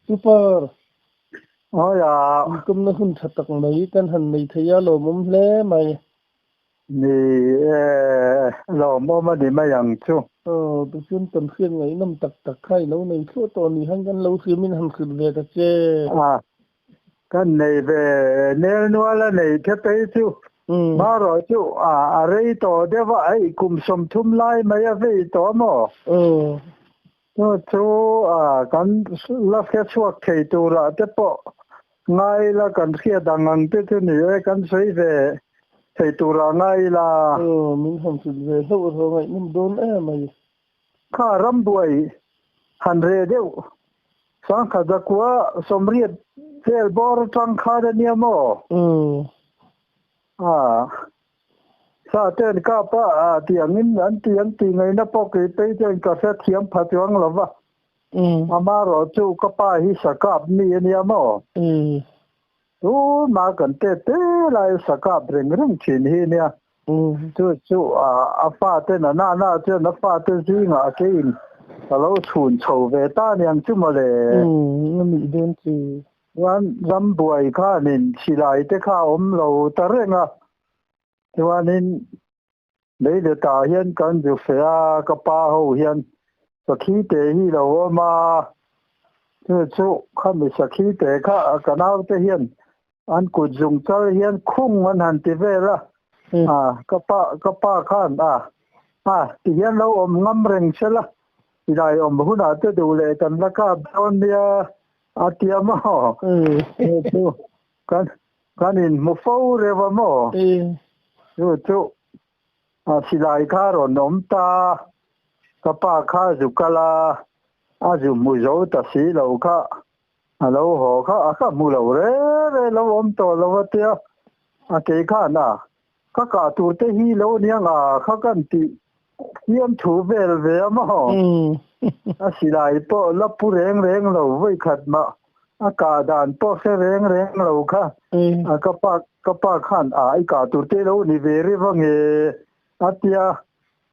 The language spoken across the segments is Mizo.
Super. Awi a. Inkawmna hun tha tak mai kan han nei thei a lawmawm hle mai. Ni e, lawmawm a ni mai ang chu. Aw, tichuan kan hriat ngaihnawm tak tak kha i lo nei thluah tawh ni khan kan lo hriamin han hrilh ve ta che. A, kan nei ve nel nual a nei the phei chu. Marawh chu a, a rei tawh deuh a, hei kum 30 lai mai a vei tawh maw? Aw. Chu chu kan la hre chhuak thei turah te pawh ngai ila kan hriat ang ang te chu ni e, kan sawi ve thei turah ngai ila. Aw, min han hrilh ve hlauh rawh ngaihnawm dawn em ai. Kha rambuai han reh deuh sangkhat zakua 80 vel bawr atang khan a nia maw? Aw. A, sa ten kap a, a tih angin an ti an tih ngaihna pawh kei phei chuan ka hre thiam pha chuang lo va. Amaherawh chu ka pa hi sa kap mi a nia maw? Tuma kan tet te lai sa kap reng reng thin hi nia. Chu chu a fa ten a nana chuan a fa te zingah a keiin ka lo chhun chho ve ta aniang chu mawle. A nih dawn chu. Chuan rambuai khanin silai te kha a awm lo ta reng a, chuanin leiletah hian kan zu feh a, ka pa ho hian sakhi te hi lo awm a, chu chu khami sakhi te kha ka naute hian an kut zung chal hian khung an han ti vel a, a ka pa ka pa khan a a ti hian lo awm ngam reng sela, silai awm hunah te duh leh kan la kap dawn nia. A tia maw? Chu chu kan kan inhmu fo reuh a maw? Chu chu a silai kha rawn awm ta, ka pa kha zu kal a, a zu hmu zo ta si lo kha, a lo haw kha a ka hmu lo re re lo awm tawh lo a tia, a kei khan a Ka kah tur te hi lo nia nga kha kan tih hian thu vel ve a maw? A silai pawh la pu reng reng lo vawi khat mah a kah dan pawh hre reng reng lo kha a ka pa ka pa khan a i kah tur te lo ni ve riv a nge a tia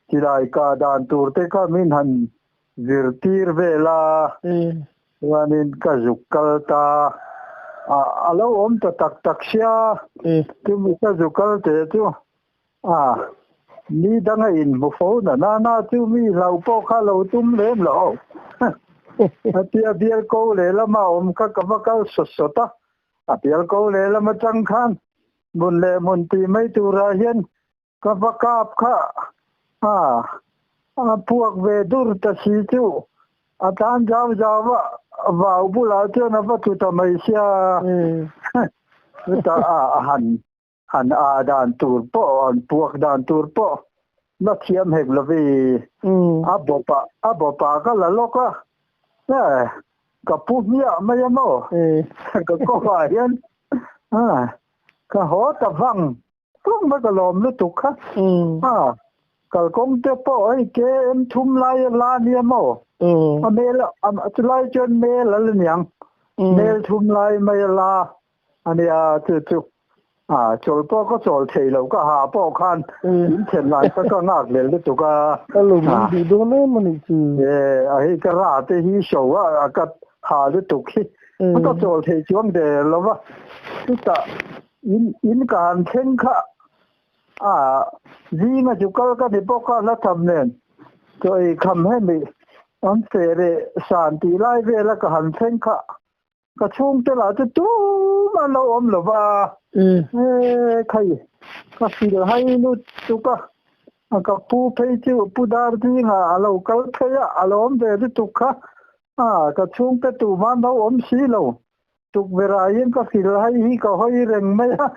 silai kah dan tur te kha min han zirtir vel a Chuanin ka zuk kal ta a, a lo awm ta tak tak sia, chumi ka zuk kal teh chu a, ni danga inhmu fo na na na chu mi hlau pawh kha lo tum lem lo. A tia bial ko lehlam a awm kha ka va kal sawt sawt a, a bial ko lehlam atang khan hmun leh hmun tih mai turah hian Ka va kap kha a, a puak ve dur ta si chu a tlan zau zau a, vau bulah chuan a va tlu ta mai sia. Chutah a han han ah dan tur pawh, an puak dan tur pawh la thiam hek lovi. A bawpah a bawpah ka la lawk a, ka pu hmiah mai a maw? Ka kawngah hian ka haw ta vang. Tlawng mai ka lawm lutuk kha. A kalkawng te pawh hei KM thum lai a la nia maw? A mel a chulai chuan mel a la niang. Mel thum lai mai a la a nia chu chu a chawl pawh ka chawl thei lo ka ha pawh khan in then lai kha ka nghak lel lutuk a. Ka lawm in duh dawn em a nih chu. E a hei ka ra te hi show a ka ha lutuk hi ka chawl thei chuang der lo va chutah In in ka han thleng kha a zinga chu kal ka ni bawk a hla tham nen chaw ei kham hemi an feh leh san tih lai vela ka han thleng kha ka chhungte lah chu tum an lo awm lo va e khai ka fil hai lutuk a ka pu phei chu pu dar zingah a lo kal phei a a lo awm ve lutuk kha a ka chhungte tumah an lo awm si lo. Tukverh hian ka fil hai hi ka hawi reng mai a,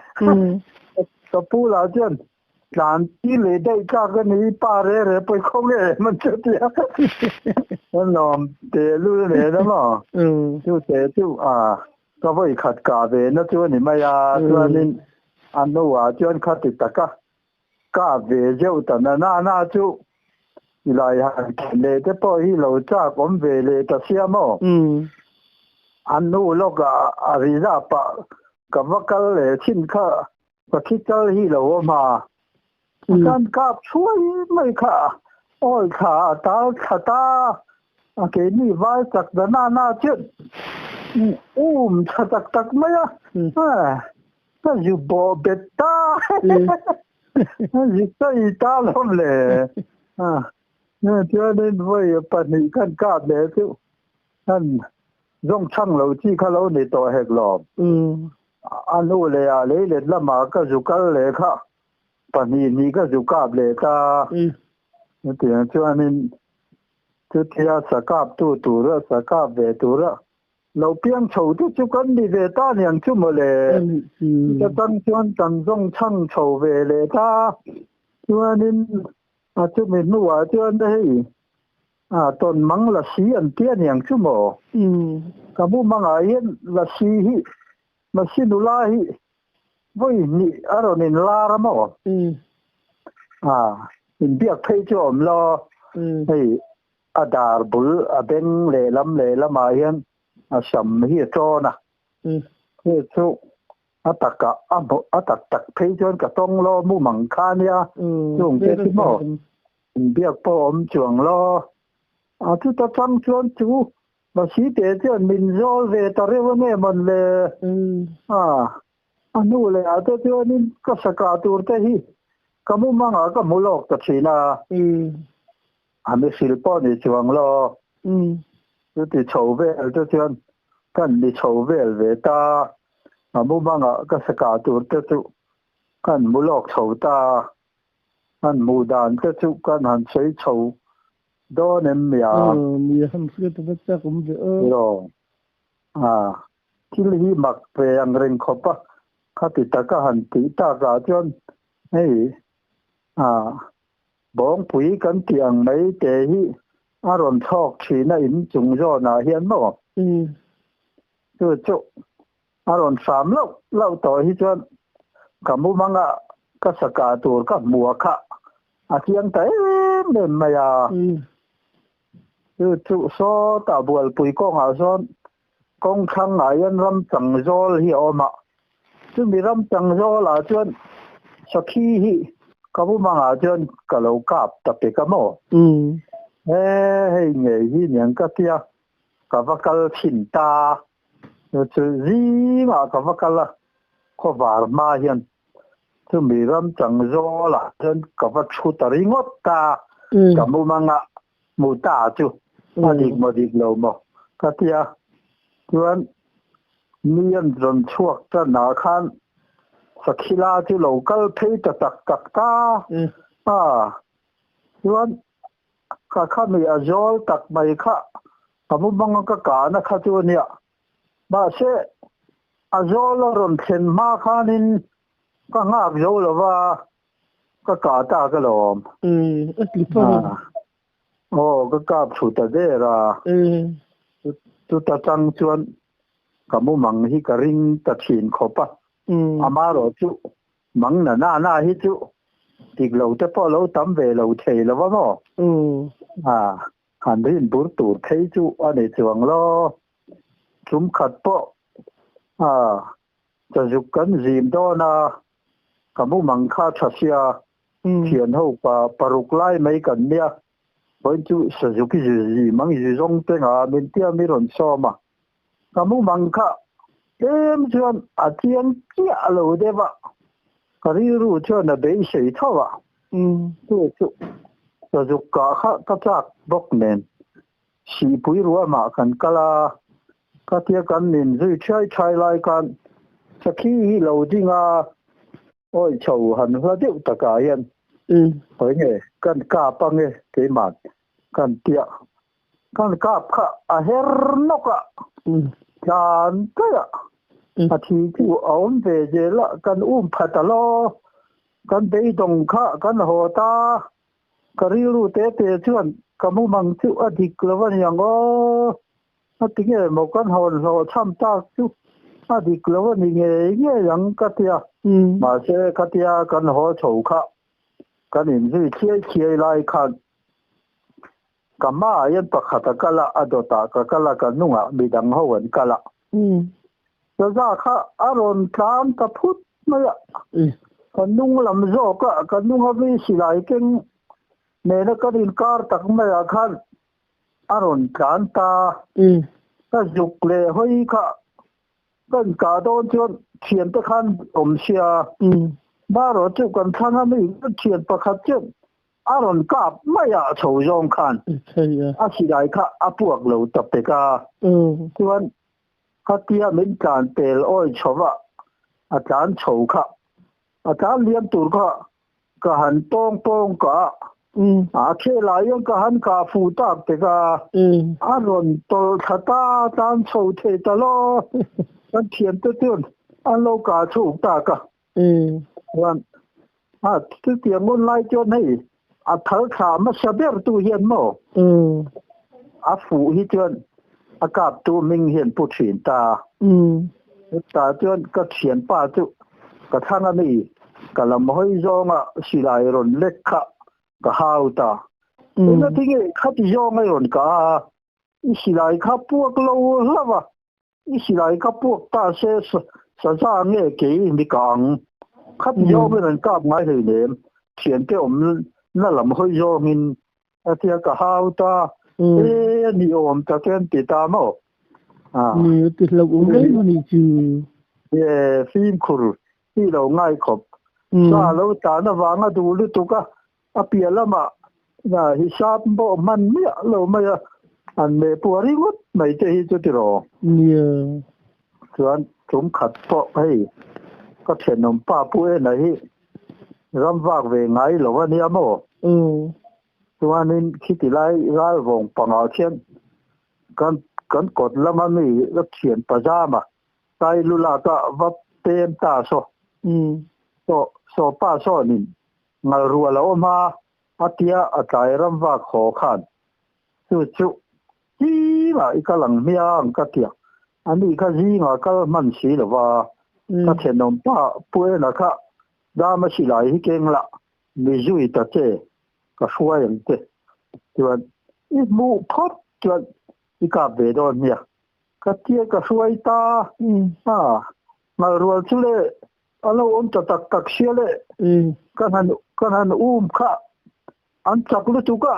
ka pu lah chuan tlan tir leh daih tlak a ni, i pa re re pawi khaw nge em an chu tia ka lawm tehlul nen a maw? Chu te chu a ka vawi khat kah ve na chu a ni mai a, chuanin a hnuah chuan khati taka Ka ve zeuh ta na na na chu ilai han khen leh te pawh hi lo chak awm ve leh ta sia maw? An nu lawk a a ri zap a, ka va kal leh thin kha ka thi kal hi lo awm a, a kan kap chhuai mai kha awi thla a tal thla ta a, keini vai chak ta na na chuan. Um tha tak tak mai a. Ka zu bawh bet ta. Zu chai ta lawm le. Chuanin vawi pahnih khan kap leh chu khan zawng chhang lo chi kha lo ni tawh hek lawm. A hnu leh ah lei let lamah ka zu kal leh kha pahnih hnih ka zu kap leh ta. Chutiang chuanin chutia sa kaptu tura sa kap ve tura lo piang chho te chu kan ni ve ta niang chu mawle. Chuta tang chuan kan zawng chhang chho ve leh ta. Chuanin a chumi hnuah chuan hei a tawn mang lasi an tia niang chu maw. Ka mu mangah hian lasi hi lasi nula hi vawi hnih a rawn inlar a maw. A inbiak phei chu a awm lo. Hei a dar bul a beng lehlam lehlamah hian a sam hi a ṭawn a. Hei chu a takah a hmuh a tak tak phei chuan ka tawng lo mu mang kha nia chung te chu maw inbiak pawh awm chuang lo a chuta chang chuan chu Lasi te chuan min zawl ve ta reuh ange mawn le a a hnu leh ah te chuanin ka saka tur te hi ka mu mangah ka hmu lawk ta thin a a mi hrilh pawh ni chuang lo chuti chho vel te chuan kan ni chho vel ve ta a mu mangah ka saka tur te chu kan mu lawk chho ta an hmuh dan te chu kan han sawi chho dawn em nia. Nia han hriat a va chak awm ve aw. Iraw a thil hi mak ve ang reng khawp a khati taka han tih takah chuan hei a Bawngpui kan tih ang mai te hi a rawn thlawk thin a in chung zawnah hian maw? Chu chu a rawn hram lauh lauh tawh hi chuan ka mumanga ka saka tur ka hmu a kha a chiang ta em em mai a. Chu chu sawtah bualpui kawngah sawn kawng thlangah hian ram chang zawl hi a awm a, chumi ram chang zawlah chuan sakhi hi ka mumangah chuan ka lo kap ta pek a maw? He hei ngei hi niang ka tia ka va kal thin ta, chu zingah ka va kal a, khawvar hma hian chumi ram chang zawlah chuan ka va thu ta ringawt ta, ka mumangah hmu ta chu a dik maw dik lo maw ka ti a, chuan mi an rawn chhuak tan ah khan Sakhila chu lo kal phei ta tak tak ta a, chuan ka khami a zawl tak mai kha ka mu hmang a ka kahna kha chu a nia, mahse a zawl a rawn thlen hma khanin ka nghak zo lo va. Ka kah tak alawm. A ti phawt a. Aw, ka kap thu ta der a. Chuta tang chuan ka mumang hi ka ring ta thin khawp a. Amarawh chu mang na na na hi chu dik lo te pawh lo tam ve lo thei lo va maw? Han rin bur tur phei chu a ni chuang lo. Tum khat pawh Chazuk kan zim dawn a, ka mumang kha tha sia, thian ho pa paruk lai mai kan nia, vawiin chu Sazuk i zu zim ang i zu zawng te nga min tia mi rawn sawm a, ka mumang kha tlem chuan a chiang chiah lo deuh a, ka rilru chuan a beisei tho a, chu chu Sazuk kah kha ka chak bawk nen Sihpui ruamah kan kal a, khatia kan min zui ṭhiai ṭhai lai khan Sakhi hi lo ding a, awi chho han hla deuh takah hian hawi nge kan kap ange keimah kan tia kan kap kha a her nawk a, tlan daih a, a thi chu a awm ve zel a, kan um phat alaw, kan beidawng kha kan haw ta. Ka rilru te te chuan ka mumang chu a dik lo a niang aw, a ti nge maw kan hawn hlawh chham tak chu a dik lo a ni ngei ngei ang ka ti a. Mahse khatia kan haw chho kha kan inzui thliai thliai lai khan ka hmaah hian pakhat a kal a, a dawtah ka kal a, ka hnungah midang ho an kal a. Saza kha a rawn tlan ta phut mai a, ka hnung lam zawk a, ka hnung a mi silai keng nena kan inkar tak maiah khan a rawn tlan ta. Ka zuk leh hawi kha kan kah dawn chuan thiante khan awm sia. Marawh chu kan thlang a mi ka thian pakhat chuan a rawn kap mai a chho zawng khan a silai kha a puak lo ta pek a. Chuan khatia min tlan pel awi chho va a tlan chho kha a tlan liam tur kha ka han tawng pawng ka a, a khel ah hian ka han kah fuh tak tek a, a rawn tawlh thla ta tan chho thei ta lo, kan thiante chuan an lo kah chhuk tak a, chuan a chutiang hun lai chuan hei a thal thlah hmasa ber tu hian maw a fuh hi chuan a kap tu hming hian pu thin ta. Chutah chuan ka thianpa chu ka thlang a mi, ka lam hawi zawnga silai rawn lek kha ka hau ta. Engati nge khati zawng a rawn kah a, i silai kha puak lo hlauh a, i silai kha puak ta se saza nge kei mi kah ang? Khati zawng i rawn kap ngai hleinem, thiante awmna lam hawi zawngin A tia ka hau ta, e a ni awm tak e an ti ta maw? Ni ti hlauh awm reng a nih chu. E fimkhur hi lo ngai khawp. Sa lo tan avang a duh lutuk a, a piah lamah hisap pawh hman miah lo mai a, an meh puar ringawt mai te hi chu tiraw? Nia. Chuan tum khat pawh hei ka thenawm pa pu ena hi Ram vak ve ngai lo a nia maw? Chuanin khiti lai ralvawng pangah khian kan kan kawt lama mi la thian pajama tai lu lak a va pem ta saw. Saw saw pa sawnin ngal rual a awm a, a tia a tlai ram vak haw khan chu chu Zingah i kal ang hmiang ka tia, ani kha zingah kal hman si lo va, ka thenawm pa Puena kha dama silai hi keng la, mi zui ta che, ka hruai ang che. Chuan i hmuh phawt chuan i kap ve dawn nia, ka tia ka hruai ta a, ngalrual chu le a lo awm ta tak tak sia le, ka han ka han um kha An chak lutuk a,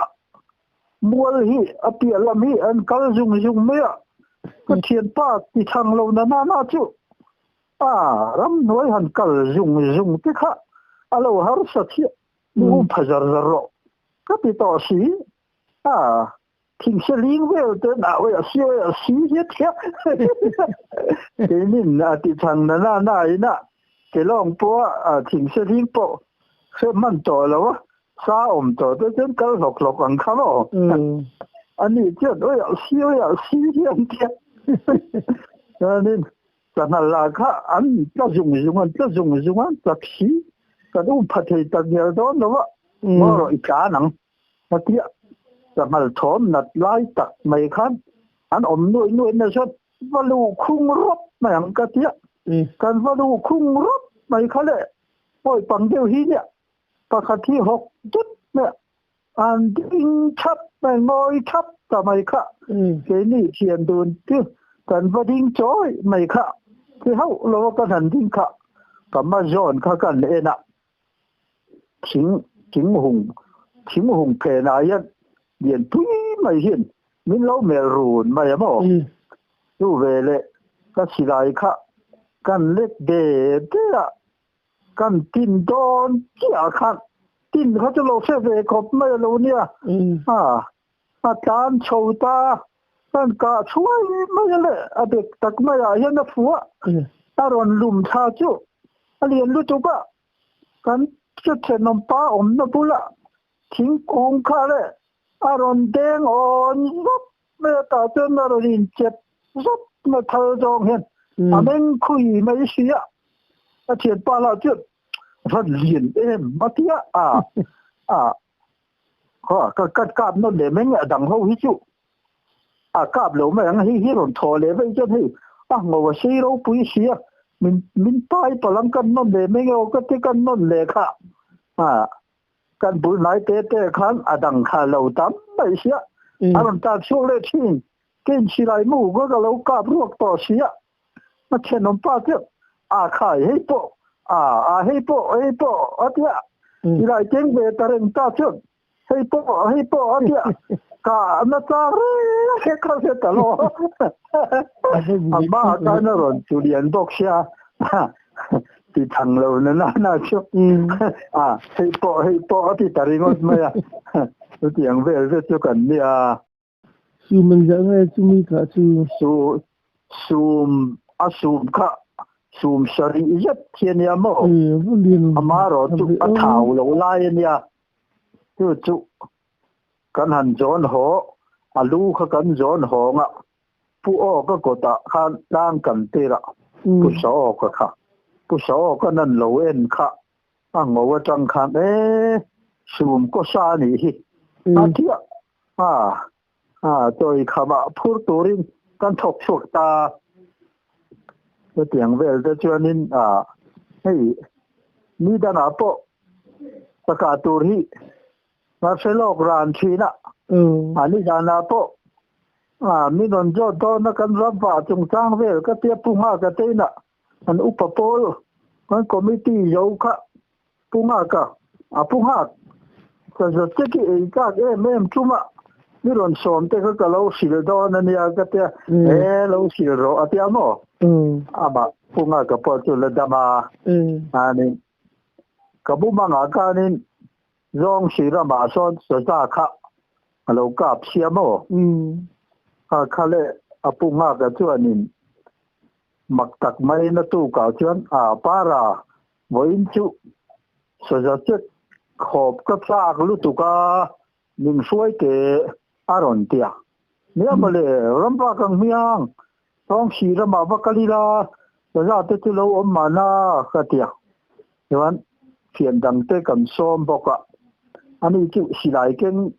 mual hi a piah lam hi an kal zung zung mai a, ka thianpa ti thang lo na na na chu a ramhnuai han kal zung zung te kha a lo harsa chiah, mi u pha zar zar rawh ka ti tawh si a, thingse ling vel te nah ui a si ui a si hiat hiat keinin a ti thang na na na in a kelawng pawh a thingse ling pawh hre hman tawh lo a. Sa awm tawh te chuan kal hlawk hlawk ang kha maw? Ani chuan ui ah si ui ah si hi an tia. Chuanin sanghal lah kha an tla zung zung an tla zung zung a, chak si kan um pha thei tak ngial dawn lo a, maw rawh i tlan ang a tia. Sanghal thawm nat lai tak mai khan an awm nuaih nuaih nasa va luh khung rawp mai ang ka tia. Kan va luh khung rawp mai kha le pawi pang deuh hi nia. Pakhat hi hawk dut mai a, an ding thap mai, ngawi thap ta mai kha. Keini thian dun chu kan va ding chawi mai kha, ti hauh lo a kan han ding kha, ka ma zawn kha kan en a, thing thing hung thing hung phenah hian lian pui mai hian min lo mel run mai a maw? Chu veleh ka silai kha kan lek de de a, Kan tin dawn chiah khan tin kha chu lo hre ve khawp mai a lo nia. A, a tlan chho ta, kan kah chhuai mai a le, a bek tak maiah hian a fuh a, a rawn lum thla chu a lian lutuk a, kan chu thenawm pa awmna bulah thingkung kha le a rawn deng awn vak mai a, tah chuan a rawn inchep zet mai thal zawng hian a meng khui mai si a, a thianpa lah chuan rawn lian em a ti a, a a ka ka kap nawn leh mai nge a dang ho hi chu a kap lo mai ang hei hi rawn thaw leh vei chuan hei a ngo a sei ropui si a min min pai palang kan nawn leh mai nge aw ka ti kan nawn leh kha a Kan bul hnai te te khan a dang kha lo tam mai sia, a rawn tan chhuak leh thin. Kein silai mu ka ka lo kap ruak tawh sia, a thenawm pa chuan a khai hei pawh a a hei pawh hei pawh a tia, silai keng ve ta reng ta chuan hei pawh hei pawh a tia. Ka na chak reng ka hre ta lo. A hma ah khan a rawn chu lian bawk sia ti thang lo na na na chu a hei pawh hei pawh a ti ta ringawt mai a chutiang vel vel chu kan nia. Sum engzah nge chumi kah chu? Su sum a sum kha sum sarih zet hi a nia maw? Amaherawh chu a thau lo lai a nia chu chu Kan han zawn haw, a lu kha kan zawn hawng a, Pu Awka kawtah khan tlang kan tir a, Pu Saawka kha. Pu Saawka nan lo en kha a ngo atang khan e, sum kaw sa a nih hi, a ti a, a, a, chawi khamah phur turin kan thawk chhuak ta. Chutiang vel te chuanin a, hei, ni danah pawh ka kah tur hi Ka hre lawk ran thin a, a ni danah pawh min rawn zawt dawn a, kan ram vah chungchang vel ka tia Pu Nghaka te inah an upa pawl kan committee zo kha Pu Nghaka a Pu Nghak ka zawt che khi ei chak em em tum a, mi rawn sawm te kha ka lo hrilh dawn a nia ka tia e lo hrilh rawh a tia maw? Amah Pu Nghaka pawh chu la dam a, ka bumangah khanin Zawng si ramah sawn saza kha a lo kap sia maw? A kha leh a pu nghaka chuanin mak tak maiin a tukah chuan a para vawiin chu saza chek khawp ka chak lutuk a, min hruai teh a rawn ti a. Nia mawle, ram vak ang hmiang, Zawng si ramah va kal ila saza te chu lo awm mahna ka ti a. Chuan thian dangte kan sawm bawk a, ani chu silai keng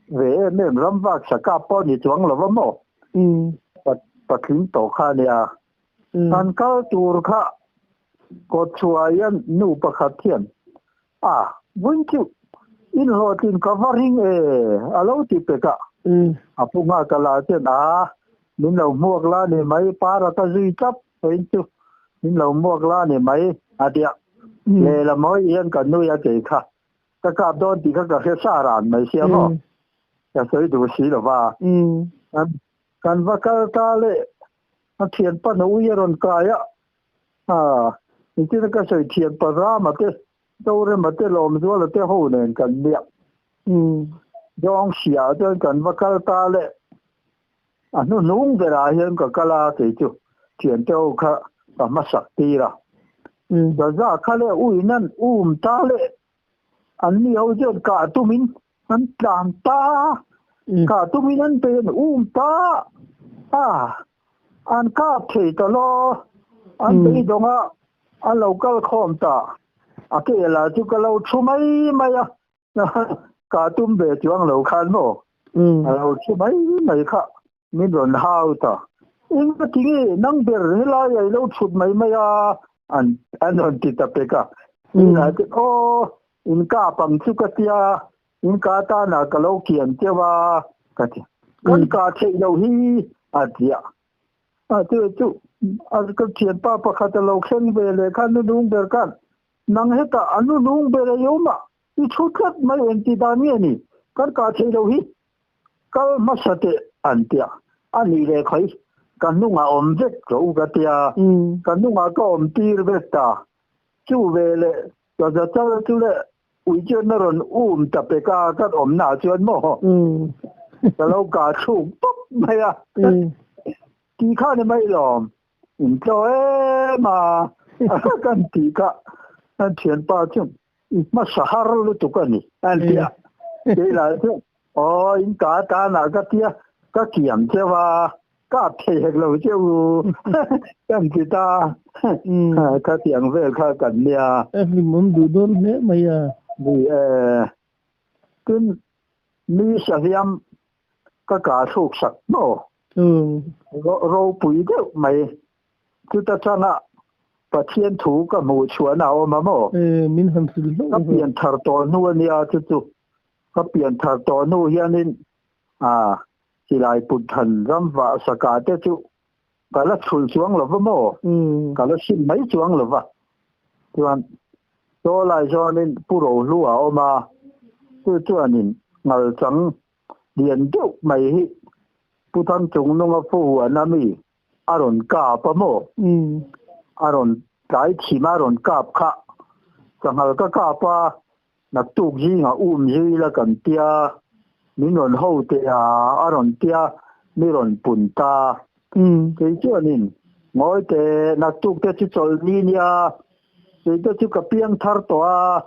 ve em em ram vak sa kap pawh ni chuang lo va maw? Patling tawh kha a nia. An kal tur kha kawtchhuah hian nu pakhat hian a vawiin chu inhlawhtlin ka va ring e a lo ti pek a. A pu nghak a la chuan a min lo hmuak la ni mai para ka zui tlat Vawiin chu min lo muak la ni mai a tia. Lehlam hawi hian ka nui a kei kha. Ka kap dawn tih kha ka hre sa ran mai sia maw? Ka sawi duh si lo va. Kan va kal ta le a thianpa na ui a rawn kai a. Aa, nichina ka sawi thianpa Rama te, Zorema te, Lawmzuala te ho nen kan nia. Zawng hriaah chuan kan va kal ta le. A hnuhnung berah hian ka kal a, kei chu thiante ho kha ka hmasak tir a. Gaza kha leh uin an um ta leh an ni ho chuan kah tumin an tlan ta, kah tumin an pe an um ta a, an kap thei ta lo, an beidawng a, an lo kal khawm ta. A ke lah chu ka lo thu mai mai a, Ka tum ve chuang lo khan maw? A lo thu mai mai kha min rawn hau ta. Eng ka ti nge nang ber helai a i lo thut mai mai a an an rawn ti ta pek a. Inah chuan aw in kap ang chu ka tia in ka tanah ka lo kian teuh a ka ti. Kan kah theih loh hi a ti a. A chu chu a ka thianpa pakhat a lo thleng ve leh khan nunung ber khan Nang hetah a nu lung ber ei awm a, i thu tlat mai eng ti dan nge ni? Kan kah theih loh hi kal hmasa teh an ti a, a nih leh khawi ka hnungah awm vek rawh u ka ti a, ka hnungah ka awm tir vek ta. Chu ve leh ka za chal chu le ui chuan a rawn um ta pek a, kan awmnaah chuan maw ka lo kah thluk pawp mai a, ti kha ni mai lawm. In tlo em a, kan tih kha kan thianpa chu i hmasa har lutuk a ni a ti a. Keilah chuan aw in ka tanah ka tia ka kiam cheu a, kap thei hek lo cheu kan ti ta ka tiang vel kha kan nia. A hlimawm duh dawn hle mai a. Ni e, tin mi sahliam ka kah thluk sak maw? Ropui deuh mai. Chuta changa Pathian thu ka hmuh chhuahna a awm a maw? Min han hrilh hlauh Ka pian thar tawh hnu a nia chu chu. Ka pian thar tawh hnu hianin silai put than ram vah saka te chu ka la chhulh chuang lo va maw? Ka la sim mai chuang lo va. Chuan chaw lai zawnin Pu Rohlu a awm a, chu chuanin ngalchang. Lian deuh mai hi Pu Thangchungnunga fu huan a mi a rawn kap a maw? A rawn tlai thim a rawn kap kha. Sanghal ka kap a, naktuk zingah um zui la kan tia, min rawn ho teh a, a rawn tia, mi rawn pun ta. Kei chuanin, Ngawi teh, naktuk te chu chawlh ni nia, kei te chu ka piang thar tawh a,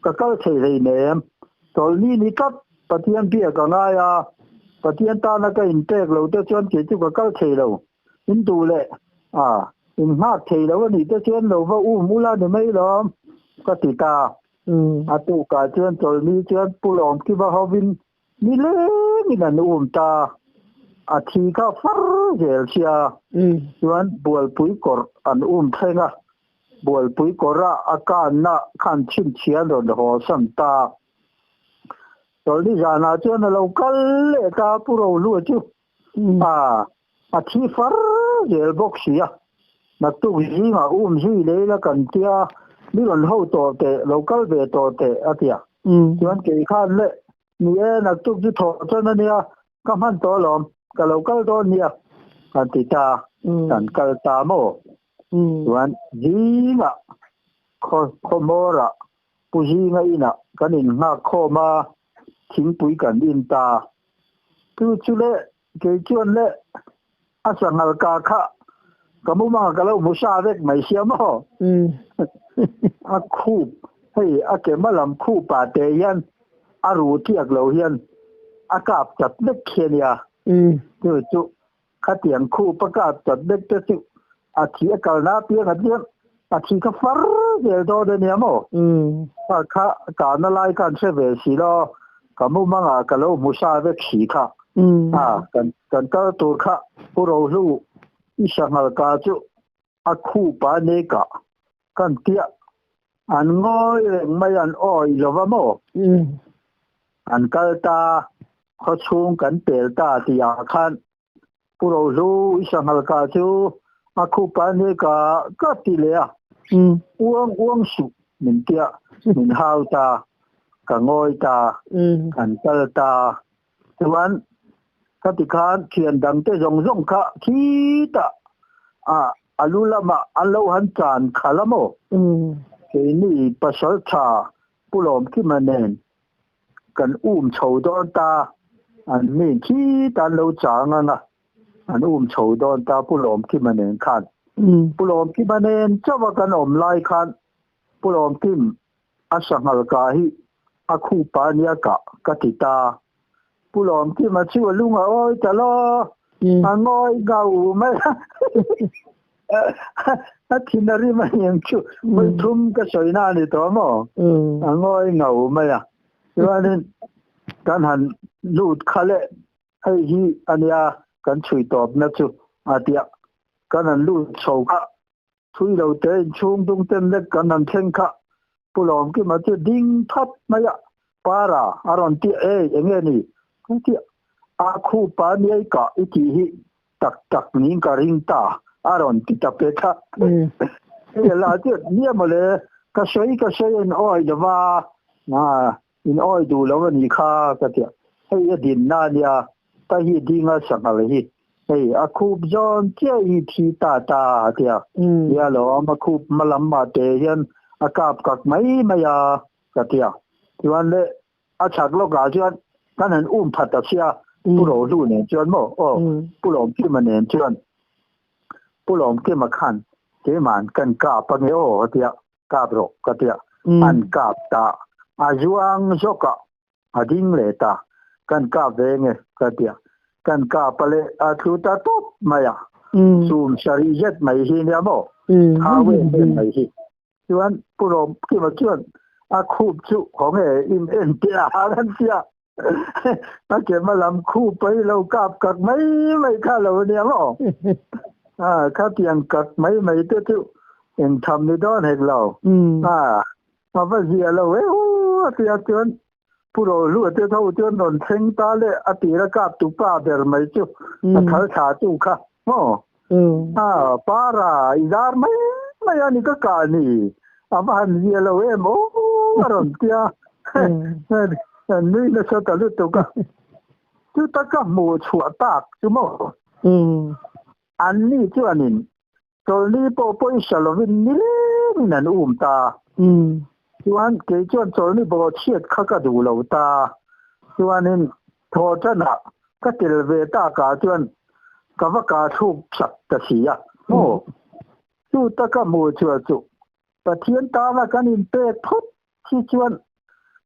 Ka kal thei hleinem. Chawlhni ni tlat Pathian biak a ngai a, Pathian tana ka inpek lo te chuan kei chu ka kal thei lo. In duh leh a, in nghak thei lo a nih te chuan lo va um ula ni mai lawm, ka ti ta. A tukah chuan chawlhni chuan Pu Lawmkiva hovin Nilengin an um ta. A thi kha far zel sia. Chuan Bualpui kawr an um thleng a. Bualpui kawra a kanna khan chhinchhian rawn haw san ta. Chawlhni zanah chuan a lo kal leh ta Pu Rohlua chu. A, a thi far zel bawk si a. Naktuk zingah um zui lei la kan tia, mi rawn ho tawh teh, lo kal ve tawh teh a ti a. Chuan kei khan le, ni e, naktuk chu thawh chuan a nia, ka hman tawh alawm, ka lo kal dawn nia, kan ti ta, kan kal ta maw? Chuan zingah khaw khawhmawrah Pu Zinga inah kan innghak khawm a, thingpui kan in ta. Chu chu le, kei chuan le, a sanghal ka kha ka mumanga ka lo hmu sa vek mai sia maw? A khup, hei a ke hma lam khup ah te hian a ruh tiak lo hian a kap chat vek khi a nia. Chu chu Khatiang khup a kap chat vek te chu a thi a kalna apiang a tliang a thi kha far zel dawn a nia maw? Kha kha kahna lai khan hre ve si lo, ka mumangah ka lo hmu sa vek si kha. A kan kan kal tur kha Pu Rohlu i sanghal ka chu a khup a nei kah kan tiah an ngawi reng mai an awih lo va maw? An kal ta, khawchhung kan pel ta tihah khan Pu Rohlu i sanghal ka chu a khup a nei ka ka ti leh a, uang uang suh min tiah min hau ta, ka ngawi ta, kan kal ta. Chuan khati khan thian dangte zawng zawng kha khitah a a lu lamah an lo han chan khalh a maw? Keini pasal tha Pu Lawmkima nen kan um chho dawn ta, an mi khitah an lo chang ang a, an um chho dawn ta Pu Lawmkima nen khan. Pu Lawmkima nen chauha kan awm lai khan Pu Lawmkim a sanghal ka hi a khup a nia kah ka ti ta. Pu Lawmkima chu a lung a awi ta lo, a ngawi ngau mai a. A thin a rim a niang chu vawi thum ka sawi na a ni tawh maw? A ngawi ngau mai a. Chuanin kan han lut kha leh hei hi a nia kan chhui tawpna chu a tia. Kan han lut chho kha Thui lo te inchhung dung ten lek kan han thleng kha Pu Lawmkima chu ding thap mai a, Para a rawn ti a, Ei, eng nge ni? Ka ti a, A khup a niai kah i tih hi tak tak niin ka ring ta a rawn ti ta pek a. Hei la chu nia mawle, ka sawi ka sawi in awi lo va, in awi duh lo a nih kha ka ti a, hei a dinna a nia, ka hi ding a sanghal hi hei a khup zawn chiah hi thi ta ta a ti a, nia lawm a khup hma lam mah te hian a kap kak mai mai a ka ti a, chuan le a chhak lawk ah chuan kan han um phat a sia Pu Rohlu nen chuan maw aw Pu Lawmkima nen chuan Pu Lawmkima khan keimah kan kap ange aw a ti a, kap rawh ka ti a, an kap ta a zuang zawk a A ding leh ta, kan kap ve nge ka ti a, kan kap a leh a thlu ta tawp mai a, sum sarih zet mai hi nia maw, thau em em mai hi. Chuan Pu Rawmkima chuan a khup chu khaw nge in en teh a han ti a, a ke hma lam khup a hi lo kap kak mai mai kha lo nia maw, khatiang kak mai mai te chu engtham ni dawn hek lo, A va zia lo e u a ti a chuan Pu Rohlua te tho chuan rawn thleng ta le a tir a kap tu pa ber mai chu a thal thla tu kha maw a para i zar mai mai a ni ka kah ni a va han zia lo em aw a rawn ti a nui nasa ta lutuk a. Chuta ka hmuh chhuah tak chu maw? Anni chuanin chawlhni pawh pawisa lovin nilengin an um ta. Chuan kei chuan chawlhni bawhchhiat kha ka duh lo ta. Chuanin thawhṭanah ka tel ve takah chuan ka va kah thluk sak ta si a maw? Chuta ka hmuh chhuah chu Pathian tana kan inpek phawt hi chuan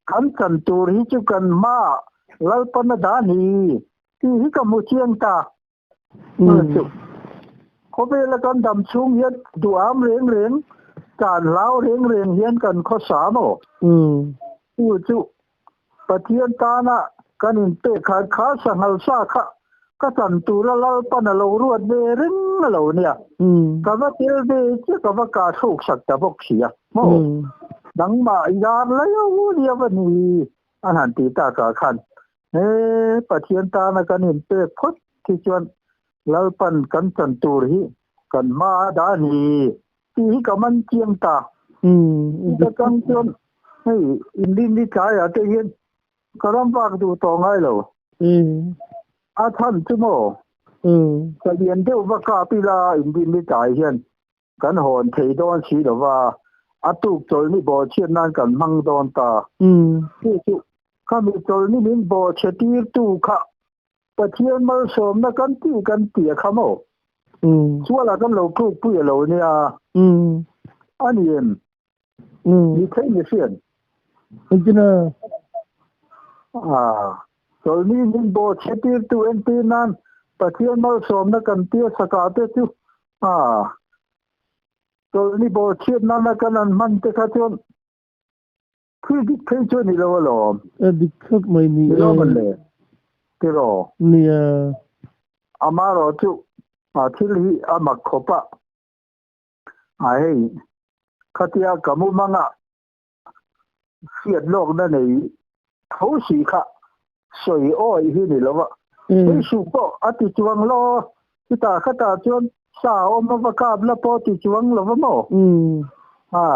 kan chan tur hi chu kan hmaah Lalpan a dah a ni tih hi ka hmu chiang ta. Chu khawvela kan dam chhung hian duham reng reng, tan hlau reng reng hian kan khawsa maw? Chu chu Pathian tana kan inpek khan kha sanghal sa kha ka chan tura Lalpan a lo ruat ve reng a lo nia. Ka va tel ve chiah ka va kah thluk sak ta bawk si a maw? Nangmah i zar lai a u nia va ni an han tih takah khan he Pathian tana kan inpek phawt hi chuan Lalpan kan chan tur hi kan hma a dah a ni. Tih hi ka man chiang ta. Ka tang chuan hei inrinni tlaiah te hian ka ram vak duh tawh ngai lo. A chhan chu maw? Ka lian deuh va kap ila inrinni tlai hian kan hawn thei dawn si lo va, a tuk chawlhni bawhchhiat nan kan hmang dawn ta. Chu chu khami chawlhni min bawhchhe tirtu kha Pathian malsawmna kan tih kan tih a kha maw? Sualah kan lo tlukpui a lo nia. A ni em? Ni thei ni hriat. Engtin a? Aa, chawlhni min bawhchhe tirtu entir nan Pathian malsawmna kan tia sakah te chu aa, chawlhni bawhchhiat nana kan han hman te kha chuan Thil dik phei chu a ni lo alawm. A dik khawp mai ni e. Ni lo man le. Tiraw? Nia. Amarawh chu a thil hi a mak khawp a. A hei, khatia ka mumanga hriat lawkna nei tho si kha sawi awih hi ni lo a. Hei suh pawh a ti chuang lo, chutah khatah chuan sa awm a va kap la pawh a ti chuang lo va maw? A.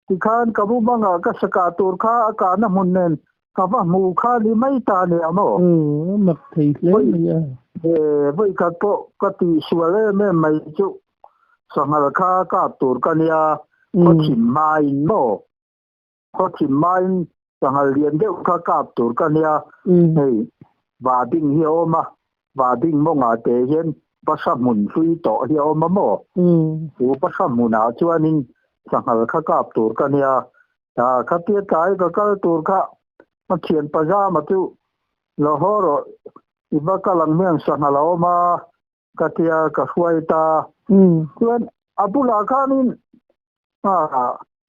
Tikhan ka bu bangah ka sa kah tur kha a kahna hmun nen ka va hmu kha ni mai ta nia maw? Aw, a mak thei hle mai a. E, vawikhat pawh ka tihsual em em mai chu sanghal kha kap tur ka nia, khaw thim hmain maw? Khaw thim hmain sanghal lian deuh kha kap tur ka nia, hei Vading hi a awm a, Vading mawngah te hian Basa hmun hlui tawh hi a awm a maw? Chu Basa hmunah chuanin sanghal kha kap tur ka nia, khatia tlai ka kal tur kha a thian pajama chu lo haw rawh, i va kal ang hian sanghal a awm a, ka tia ka hruai ta. Chuan a bulah khanin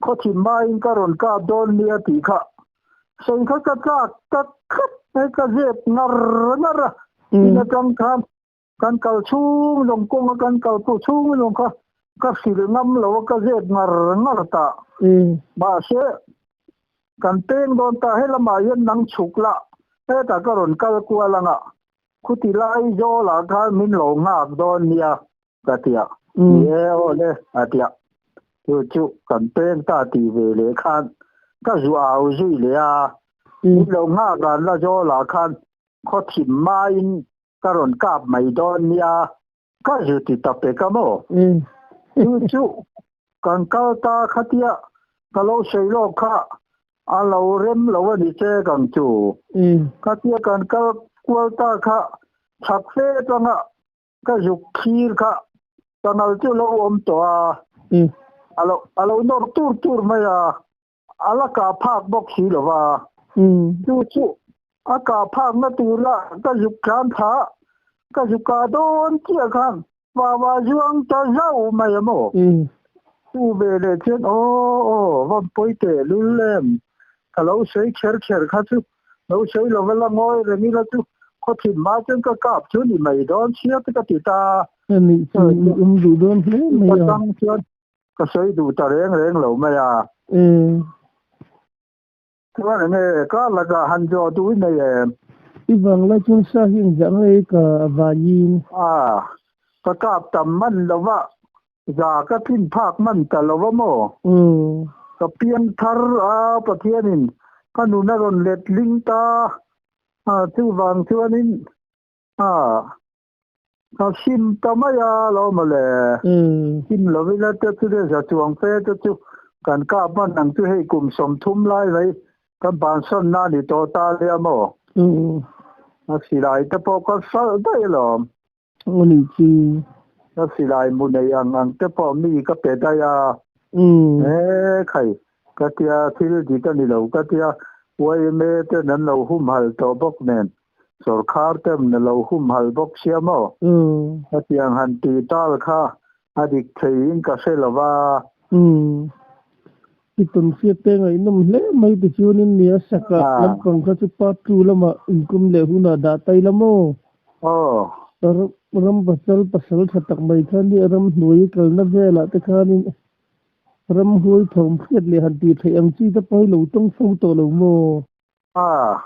khawthim hmain ka rawn kap dawn nia tih kha sawi kha ka tlak ta khat mai, ka zep ngar ngar a. Tin atang khan kan kal chhung zawng kawnga kan kal pawh chhung zawng kha ka hrilh ngam lo a, ka zep ngar ngar ta. Mahse kan peng dawn ta, helamah hian nang chhuk la, hetah ka rawn kal kual ang a, Khuti lai zawlah khan min lo nghak dawn nia ka ti a, ni e aw le a ti a, chu chu kan peng ta tih ve leh khan ka zu au zui leh a, min lo nghak an la zawlah khan khaw thim maiin ka rawn kap mai dawn nia ka zu ti ta pek a maw? Chu chu kan kal ta khatia ka lo sawi lawk kha a lo rem lo a ni che kang chu. Khatia kan kal kual ta kha chhak fe tanga ka zuk thlir kha sanghal chu lo awm tawh a, a lo nawr tur tur mai a. A la kah phak bawk si lo va. Chu chu a kah phakna tura ka zuk tlan thla, ka zuk kah dawn chiah khan vava zuang ta zauh mai a maw? Chu veleh chuan aw aw vampawi teh lul em, ka lo sawi kher kher kha chu lo sawi lo va la ngawi reng ila chu khawthim hma chuan ka kap chu ni mai dawn sia te ka ti ta. Ani chu i awm duh dawn hle mai a. Ka tang chuan Ka sawi duh ta reng reng lo mai a. Chuan enge ka lakah han zawh duh i nei em? I vang lai chuan sa hi engzah nge ka vaiin? A, ka kap tam man lo va, za ka tlin phak man ta lo va maw? Ka piang thar a, Pathianin ka nun a rawn let ling ta. A chuvang chuanin a ka sim ta mai a lo mawle. Sim lovin a te chu le za chuang fe te chu kan kap hman ang chu hei kum 30 lai mai kan bansan na ni tawh ta lia maw. A silai te pawh ka hralh daih alawm. A nih chu. Ka silai mu nei ang ang te pawh mi ka pe daih a. E khai, ka tia thil dik a ni lo ka tia yma ten an lo humhalh tawh bawk nen sorkar ten a lo humhalh bawk sia maw? Hetiang han tih tal kha a dik theiin ka hre lo va. I tawnhriat te ngaihnawm hle mai tichuanin nia saka lampang kha chu part 2 lamah inkum leh hunah dah tai la maw? Aw. Ram pasal pasal tha tak mai khan hi ram hnuai kalna velah te khanin ramhuai thawm hriat leh han tih theih ang chi te pawh hi lo tawng fo tawh lo maw? A,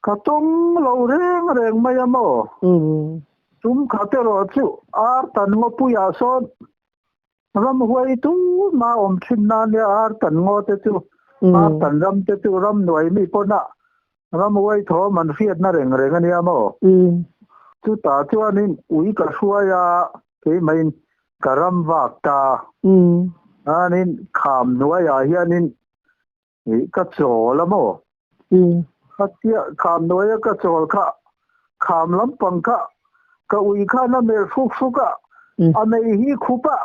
ka tawng lo reng reng mai a maw? Tum khat erawh chu ar tan ngawpuiah sawn Ramhuai tuma awm thin na nia ar tan ngaw te chu ar tan ram te chu ramnuai mi pawn a ramhuai thawm an hriatna reng reng a nia maw? Chutah chuanin ui ka hruai a keimahin ka ram vak ta. Chuanin kham hnuaiah hianin ka chawl a maw? Khatia kham hnuaia ka chawl kha kham lampang kha ka ui khan a melh fuk fuk a, a mei hi khup a,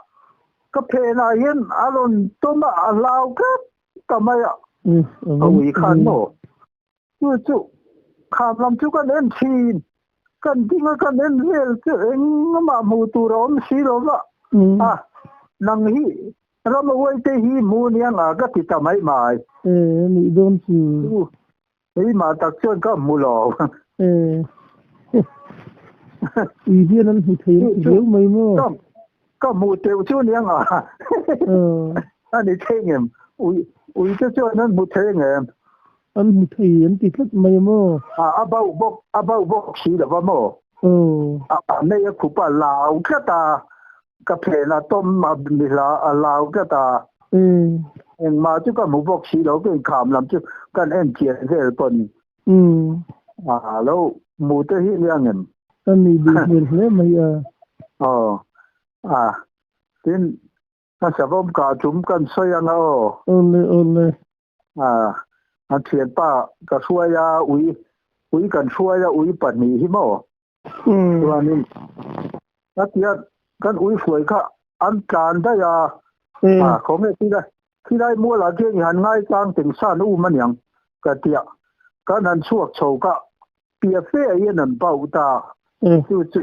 ka phenah hian a rawn tawm a, a hlau tlat ta mai a, ka ui khan maw? Chu chu kham lam chu kan en thin, kan ding a kan en vel chu engmah hmuh tur a awm si lo va, a nang hi Ramhuai te hi hmu niang a ka ti ta mai mai. E nih dawn chu. Keimah tak chuan ka hmu lo. E ui hian an hmu thei an ti viau mai maw? Ka hmuh teuh chu niang a. A ni thei ngem? Ui ui te chuan an hmu thei ngem? An hmu thei an ti tlat mai maw? A bauh bawk a bauh bawk si lo va maw? A nei a khup a lau tlat a. Ka phen a tawm a mi hla a lau tlat a. Engmah chu ka hmu bawk si lo ka inkham lam chu kan en chian vel pawn a lo hmu te hi nia ngem. Ka ni duh hmel hle mai a. Aw a tin ka savawm kah tum kan sawi anga aw. Awle awle. A a thianpa ka hruai a ui ui kan hruai a ui pahnih hi maw. Chuanin a tia kan ui hruai kha an tlan daih a, a khawnge khilai khilai mualah khian i han ngaitlang teng san um aniang ka tia kan han chhuak chho kha pia fe hian an bauh ta chu chu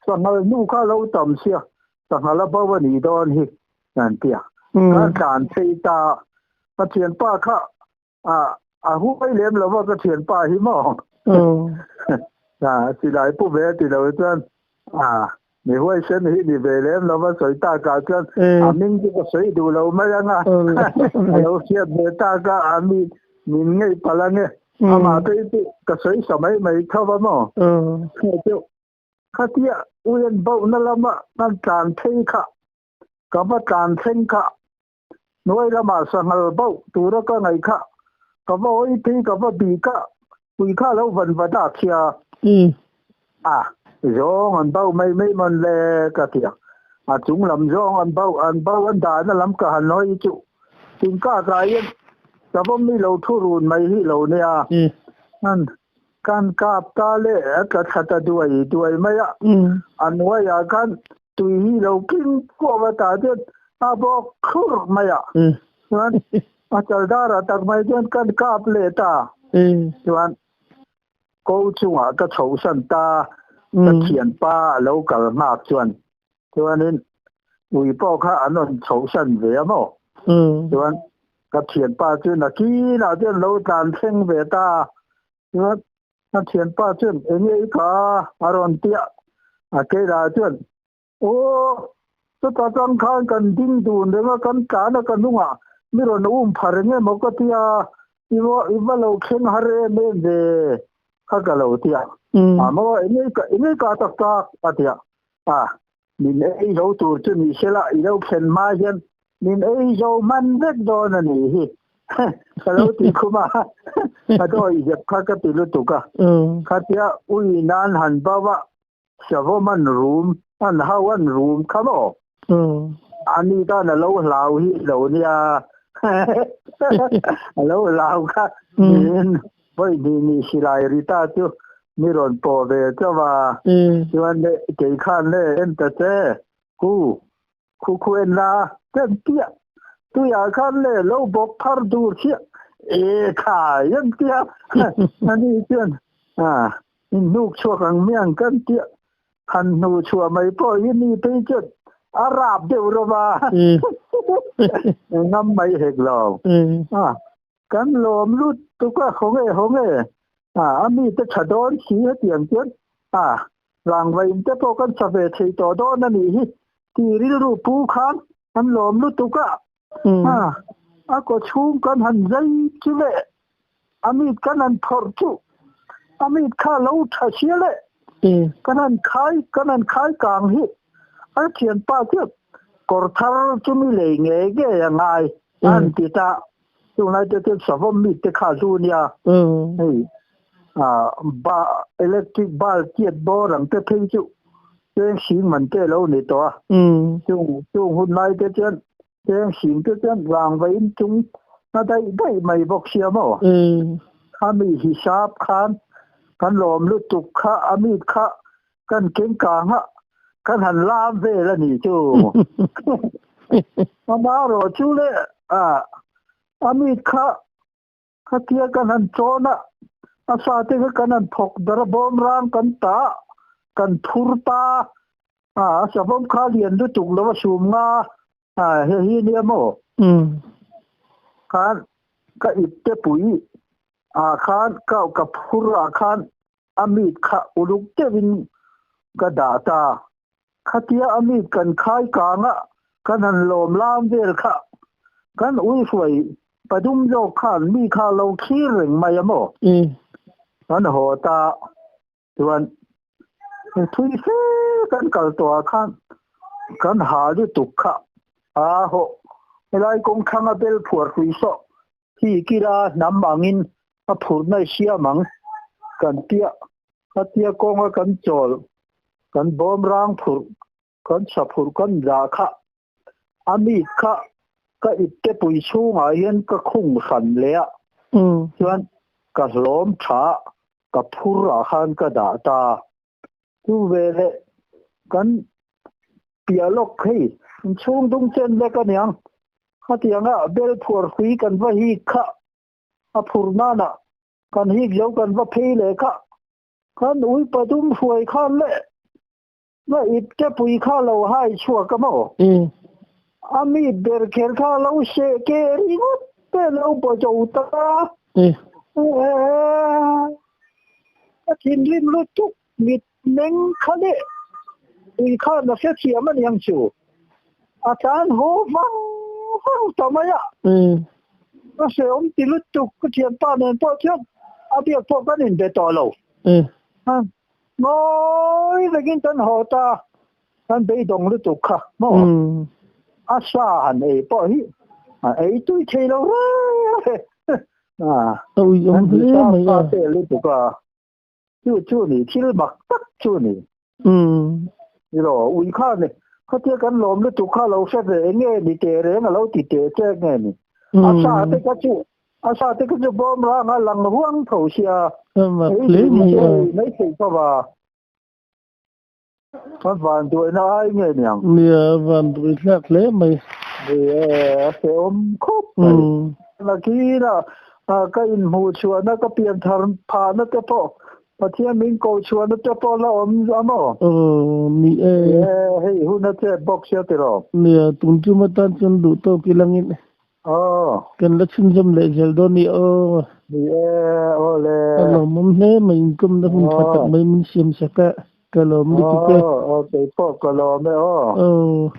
sanghal hnu kha lo tam sia sanghal a bauh a nih dawn hi an tia kan tlan phei ta ka thianpa kha A a huai lem lo va ka thianpa hi maw? A silai pu ve ti lo chuan a mi huaisen hi ni ve lem lo va sawi tak ah chuan a hming chu ka sawi duh lo mai ang a. A lo hriat ve tak a a mi min ngei palh ang e. Amah phei chu ka sawi sa mai mai tho va maw? Khatia uian bauhna lama kan tlan phei kha ka va tlan thleng kha Hnuai lamah sanghal bauh tura ka ngaih kha ka va hawi phei ka va bih kha pui kha lo van va dak hia a zawng an bauh mai mai mawn le ka ti a, a chung lam zawng an bauh an bauh an dahna lam ka han hawi chu thingkak ah hian savawm hi lo thu run mai hi lo nia an kan kap ta le a tla thla ta duai duai mai a, a hnuaiah khan tui hi lo king kuau a tah chuan a bawk thlur mai a chuan a chaldar ah tak mai chuan kan kap leh ta chuan ko chungah ka chho san ta ka thianpa a lo kal nghak chuan chuanin ui pawh kha an rawn chho san ve a maw chuan ka thianpa chu nakinah chuan lo tlan thleng ve ta chuan A thianpa chuan eng nge i kha a rawn ti a, a keila chuan Aw, chuta tang khan kan ding dun reng a, kan tlan a ka hnungah mi rawn um pha reng emaw ka ti a, i va lo thleng har em em ve kha ka lo ti a, a maw eng nge eng nge ka tak tak a ti a, a min ei zo tur chu ni sela i lo thlen hma hian min ei zo hman vek dawn a nih hi. Ka lo ti khum a, a dawi zep kha ka ti lutuk a. Khatia ui nan han bauh a, savawm an rum, an hau an rum kha maw? Ani tan a lo hlau hi lo nia, a lo hlau kha niin vawi hnih ni silai ri ta chu mi rawn pawh ve chauh a. Chuan le kei khan le en ta che, ku Khu khu en la ten tia tuiah khan le lo bawk phar dur chiah e khai an tia ani chuan a in hnuk chhuak ang miang kan tia han hnu chhuah mai pawh hi mi phei chuan a rap deuh rova ngam mai hek lo a Kan lawm lut tuk a, haw nge haw nge a, a mite tha dawn si hetiang chuan a, rangvain te pawh kan sa ve thei tawh dawn a nih hi ti rilru pu khan an lawm lutuk a, a, a kaw chhung kan han zai chu le, a mit kan han phawrh chu, a mit kha lo tha sia le, kan han khai kan han khai kang hi a thianpa chuan kawr thar chu mi lei ngei ngei a ngai an ti ta. Tunlai te chuan savawm mi te kha zu nia. Hei ba electric bulb chiat bawr ang te phei chu cheng sing man te lo ni tawh a. Chung chung hun lai te chuan cheng sing te chuan rang va in chung a daih daih mai bawk sia maw. A mi hisap khan kan lawm lutuk kha a mit kha kan keng kang a kan han lam vel a ni chu. Amaherawh chu le a mit kha khatia kan han chawn a, a sate kha kan han thawk dar a bawm rang kan ta kan thur ta a savawm kha lian lutuk lo a sum nga a hei hi nia maw khan ka ip te pui ah khan ka ka phur ah khan a mit kha uluk deuhin ka dah ta. Khatia a mit kan khai kang a, kan han lawm lam vel kha kan ui hruai padum zawk khan mi kha lo thlir reng mai a maw? Kan haw ta chuan thui fe kan kal tawh ah khan kan ha lutuk kha a hawh helai kawng thlang a bel phuar hrui sawh Hi kila hnam angin a phurna i siam ang kan tia, a tia kawnga kan chawl, kan bawm rang phurh, kan sa phurh kan dah kha a mit kha ka ipte pui chhungah hian ka khung hran leh a, chuan ka hlawm tha ka phur ah khan ka dah ta. Chu veleh kan piah lawk hei inchhung dung chen vek a niang. Khatianga bel phuar hrui kan va hik kha a phur nana kan hik zo kan va phei leh kha kan ui padum hruai khan leh va ip te pui kha lo hai chhuak a maw? A mi ber kher kha lo seh ke ringawt te lo baw zo ta. A thinrim lutuk mit meng kha leh ui khan a hrethiam a niang chu. A tlan haw vang vang ta mai a. Ka hrehawm ti lutuk ka thianpa nen pawh chuan a biak pawh kan inbe tawh lo. Ngawi vekin kan haw ta, kan beidawng lutuk kha maw? A sa han ei pawh hi a ei tui thei lo reng reng. A ui awm hle mai a. Te lutuk a. Chu chu ni thil mak tak chu ni. Ilo ui kha ni khatia kan lawm lutuk kha lo hre ve enge ni teh reng a lo ti teh che nge ni. A sa te kha chu a sa te kha chu bawm rang a lang ruang tho sia. Mak hle mai a. Mai thei tho va. A van duaina ai nge niang? Nia, a van duai hlak hle mai. Ni e, a hrehawm khawp mai. Nakina ka inhmuh chhuahna, ka pianthar phahna te pawh, Pathian min koh chhuahna te pawh la awm a maw? Aw, ni e. Ni e, hei hun a chet bawk sia tiraw? Nia, tun tum atan chuan duh tawk ila ngin. Aw. Kan la chhunzawm leh zel dawn ni aw. Ni e, aw le. A lawmawm hle mai, inkawmna hun tha tak mai min siam sak a, ka lawm lutuk e. Aw, aw, keipawh ka lawm e aw. Aw.